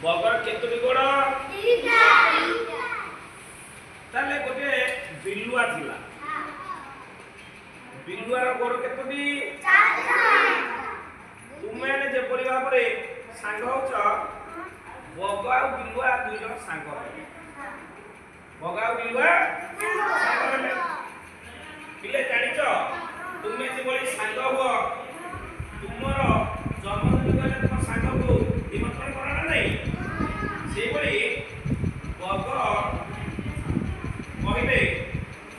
ବଗର କେତୋଟି ଗୋଡ଼? ତାହେଲେ ଗୋଟେ ବିଲୁଆ ଥିଲା। ବିଲୁଆର ଗୋଡ଼ କେତୋଟି? ତୁମେମାନେ ଯେପରି ଭାବରେ ସାଙ୍ଗ ହଉଛ, ବଗ ଆଉ ବିଲୁଆ ଦୁଇ ଜଣ ସାଙ୍ଗ ହେଲେ। ବଗ ଆଉ ବିଲୁଆ ସାଙ୍ଗ ହେଲେ। ପିଲେ ଜାଣିଛ, ତୁମେ ଯେଭଳି ସାଙ୍ଗ ହୁଅ, ତୁମର ଜନ୍ମଦିନ କହିଲେ ତୁମ ସାଙ୍ଗକୁ ନିମନ୍ତ୍ରଣ କର ନା ନାହିଁ? ସେଇଭଳି ବଗ କହିଲେ,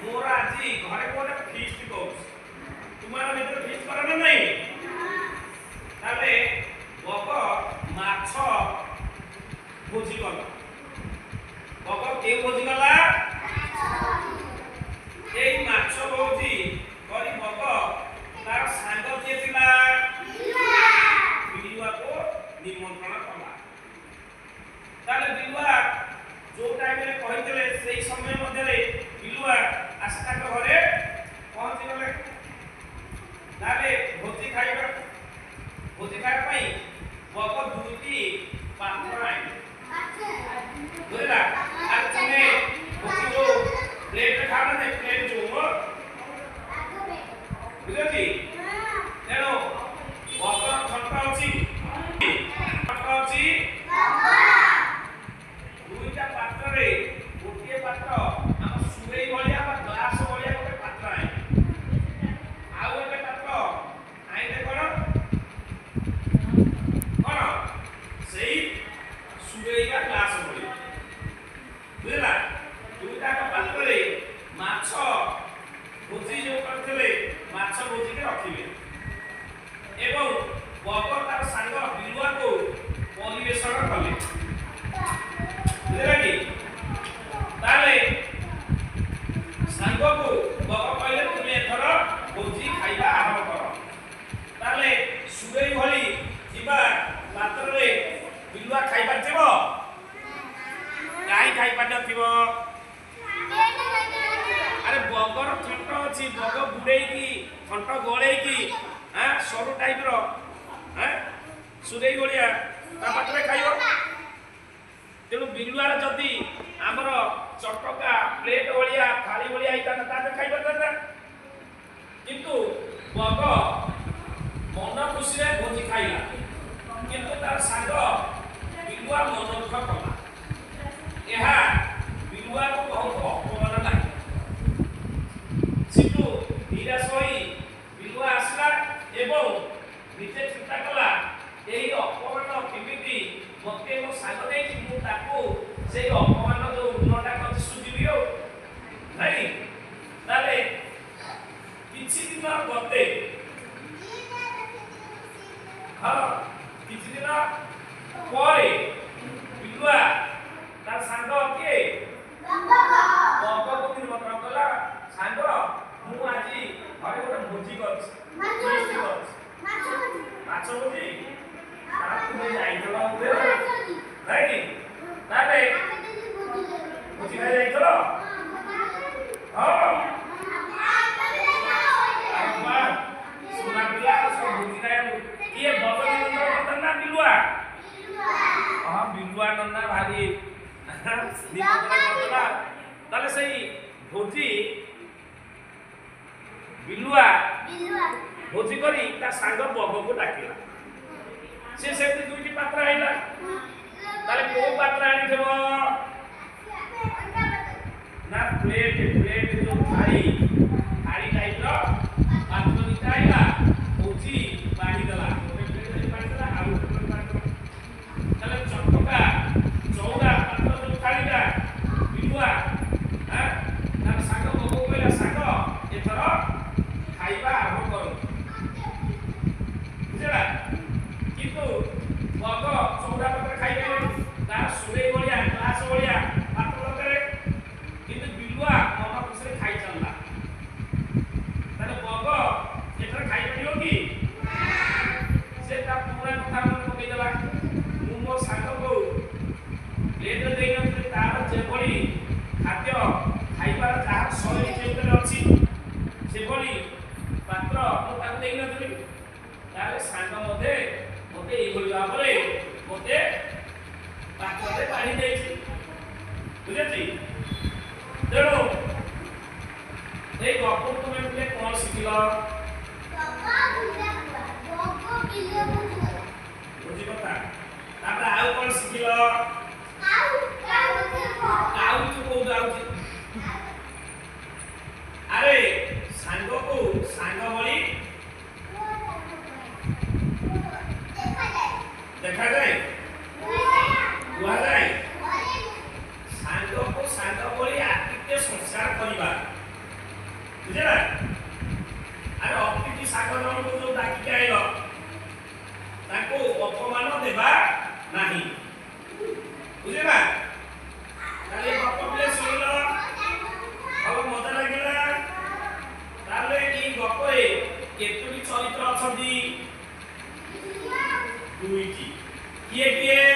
ମୋର ଆଜି ଘରେ ଗୋଟେ ଫିଷ୍ଟ କରୁଛି। ତୁମର ଭିତରେ ଫିଷ୍ଟ କର ନା ନାହିଁ? ତାହେଲେ ବଗ ମାଛ ଭୋଜି କଲା। ବଗ କେଉଁ ଭୋଜି କଲା? ଏଇ ମାଛ ଭୋଜି କରି ବଗ ତାର ସାଙ୍ଗ କିଏ ଥିଲା, ବିଲୁଆକୁ ନିମନ୍ତ୍ରଣ କଲା। ତାହେଲେ ବିଲୁଆ ଯୋଉ ଟାଇମରେ କହିଥିଲେ, ସେଇ ସମୟ ମଧ୍ୟରେ ବିଲୁଆ ଆସି ତାଙ୍କ ଘରେ ପହଞ୍ଚିଗଲେ। ତାହେଲେ ଭୋଜି ଖାଇବା ପାଇଁ ବଗ ଦୁଇଟି ପାତ୍ର ଆଣିଲେ, ବୁଝିଲା? ଆଉ ତୁମେ ଭୋଜି ଯୋଉ ପ୍ଲେଟରେ ଖାଅ ନା ନାଇଁ? ପ୍ଲେଟ ଯୋଉ ବୁଝୁଛି। ତେଣୁ ବଗର ଥଣ୍ଟ ଅଛି, ଥଣ୍ଟ ଅଛି। ଦୁଇଟା ପାତ୍ରରେ ଗୋଟିଏ ପାତ୍ର ଆମ ସୁରେଇ ଭଳିଆ ବା ଗ୍ଲାସ ଭଳିଆ ଗୋଟେ ପାତ୍ର ଆଣିଲେ, ଆଉ ଗୋଟେ ପାତ୍ର ଆଣିଲେ କଣ କଣ ସେଇ ସୁରେଇ ବା ଗ୍ଲାସ ଭଳିଆ, ବୁଝିଲା? ଦୁଇଟାକ ପାତ୍ରରେ ମାଛ ଭୋଜି ଯୋଉ କରିଥିଲେ, ମାଛ ଭୋଜିକି ରଖିଲେ ଏବଂ ବଗ ତାର ସାଙ୍ଗ ବିଲୁଆକୁ ପରିବେଷଣ କଲେ, ବୁଝିଲା କି? ତାହେଲେ ସାଙ୍ଗକୁ ବଗ କହିଲେ, ତୁମେ ଏଥର ଭୋଜି ଖାଇବା ଆରମ୍ଭ କର। ତାହେଲେ ସୁରେଇ ଭଳି ଥିବା ପାତ୍ରରେ ବିଲୁଆ ଖାଇପାରିଥିବ? କାହିଁ ଖାଇପାରିନଥିବ? ଆରେ, ବଗର ଥଣ୍ଟ ଅଛି। ବଗ ବୁଡେଇକି, ଥଣ୍ଟ ଗଳେଇକି ସରୁ ଟାଇପର ସୁରେଇ ଭଳିଆ ତା ପାଟିରେ ଖାଇବ। ତେଣୁ ବିଲୁଆର ଯଦି ଆମର ଚଟକା ପ୍ଲେଟ ଭଳିଆ, ଥାଳି ଭଳିଆ ହେଇଥାନ୍ତା, ତାହେଲେ ଖାଇପାରିଥାନ୍ତା। କିନ୍ତୁ ବଗ ମନ ଖୁସିରେ ଭୋଜି ଖାଇଲା, କିନ୍ତୁ ତାର ସାଙ୍ଗ ବିଲୁଆ ମନ ଦୁଃଖ କଲା। ଏହା ବିଲୁଆକୁ ବହୁତ ଅପମାନ ଲାଗିଲା। ସେଠୁ ନିରାଶ ହୋଇ ବିଲୁଆ ଆସିଲା ଏବଂ ନିଜେ ଚିନ୍ତା କଲା, ଏହି ଅପମାନ କେମିତି ମତେ ମୋ ସାଙ୍ଗ ଦେଇଛି, ମୁଁ ତାକୁ ସେଇ ଅପମାନ ଯୋଉ ଋଣଟା କରିଛି ସୁଝିବି ଆଉ ନାଇଁ। ତାହେଲେ କିଛି ଦିନ ଗତେ, ହଁ, କିଛି ଦିନ ପରେ ବିଲୁଆ ତାର ସାଙ୍ଗ କିଏ, ବଗକୁ ନିମନ୍ତ୍ରଣ କଲା। ସାଙ୍ଗ, ମୁଁ ଆଜି ଘରେ ଗୋଟେ ଭୋଜି କରିଛି, ଫିଷ୍ଟ କରିଛି, ମାଛ ଭୋଜି। ତୁମେ ଯାଇଥିଲ ବୋଧେ, ନାଇଁ କି? ତାହେଲେ ଭୋଜି ଖାଇ ଯାଇଥିଲ? ହଁ, ସୁନା ପିଲା ସବୁ ଭୋଜି ଖାଇବାକୁ। କିଏ, ବଗ ନିମନ୍ତ୍ରଣ କରିଥିଲା ନା ବିଲୁଆ? ହଁ, ବିଲୁଆ ନନା ଭାରି ନିମନ୍ତ୍ରଣ କରିଥିଲା। ତାହେଲେ ସେଇ ଭୋଜି ବିଲୁଆ ଭୋଜି କରି ତା ସାଙ୍ଗ ବଗକୁ ଡାକିଲା। ସେ ସେମିତି ଦୁଇଟି ପାତ୍ର ଆଣିଲା। ତାହେଲେ କୋଉ ପାତ୍ର ଆଣିଥିବ? ନା ପ୍ଲେଟ, ପ୍ଲେଟ ଯୋଉ ଥାଳି, ଥାଳି ଟାଇପର ପାତ୍ର ଦୁଇଟା ଆଣିଲା। ଭୋଜି ବାଢ଼ିଦେଲା, ଗୋଟେ ପ୍ଲେଟ ବାଢ଼ିଦେଲା, ଆଉ ଗୋଟେ ପ୍ଲେଟ ବାଢ଼ିଦେଲା। ତାହେଲେ ଚଟକା ଚଉଡ଼ା ପାତ୍ର ଯୋଉ ଥାଳିଟା, ବିଲୁଆ ତାର ସାଙ୍ଗ ବଗକୁ କହିଲା, ସାଙ୍ଗ, ଏଥର ଖାଇବା ଆରମ୍ଭ କରନ୍ତୁ, ବୁଝିଲା? କିନ୍ତୁ ବଗ ଚଉଡ଼ା ପାତ୍ର ଖାଇପାରିବେନି, ତାର ସୁରେଇ ଭଳିଆ, ଗ୍ଲାସ ଭଳିଆ ପାତ୍ର ଦରକାର। କିନ୍ତୁ ବିଲୁଆ ମନ ଖୁସିରେ ଖାଇ ଚାଲିଲା। ତାହେଲେ ବଗ ଏଥର ଖାଇପାରିବ କି? ସେ ତା ପୁରୁଣା କଥା ମନେ ପକେଇଦେଲା। ମୁଁ ମୋ ସାଙ୍ଗକୁ ପ୍ଲେଟରେ ଦେଇନଥିଲି, ତାର ଯେଭଳି ଖାଦ୍ୟ ଖାଇବାର ଯାହାର ଶୈଳୀ ଯେଉଁଥିରେ ଅଛି, ସେଭଳି ପାତ୍ର ମୁଁ ତାକୁ ଦେଇନଥିଲି। ତାହେଲେ ସାଙ୍ଗ ମୋତେ ଏଇଭଳି ଭାବରେ ମୋତେ କଥା। ତାପରେ ଆଉ କଣ ଶିଖିଲ? କାଉଛୁ କୋଉଠୁ ଆଉଛି? ଆରେ ସାଙ୍ଗକୁ ସାଙ୍ଗ ଭଳି ଦେଖାଯାଏ, କୁହାଯାଏ। ସାଙ୍ଗକୁ ସାଙ୍ଗ ଭଳି ଆତିଥ୍ୟ ସଂସ୍କାର କରିବା, ବୁଝିଲା? ଆରେ ଅତିଥି ସାଙ୍ଗ ଜଣକୁ ଯୋଉ ଡାକିକି ଆଇଲ, ତାଙ୍କୁ ଅପମାନ ଦେବା ନାହିଁ, ବୁଝିଲା? ତାହେଲେ ଗପ ପିଲେ ଶୁଣିଲ, ଭଲ ମଜା ଲାଗିଲା। ତାହେଲେ ଏଇ ଗପରେ କେତୋଟି ଚରିତ୍ର ଅଛନ୍ତି? ଦୁଇଟି। କିଏ କିଏ?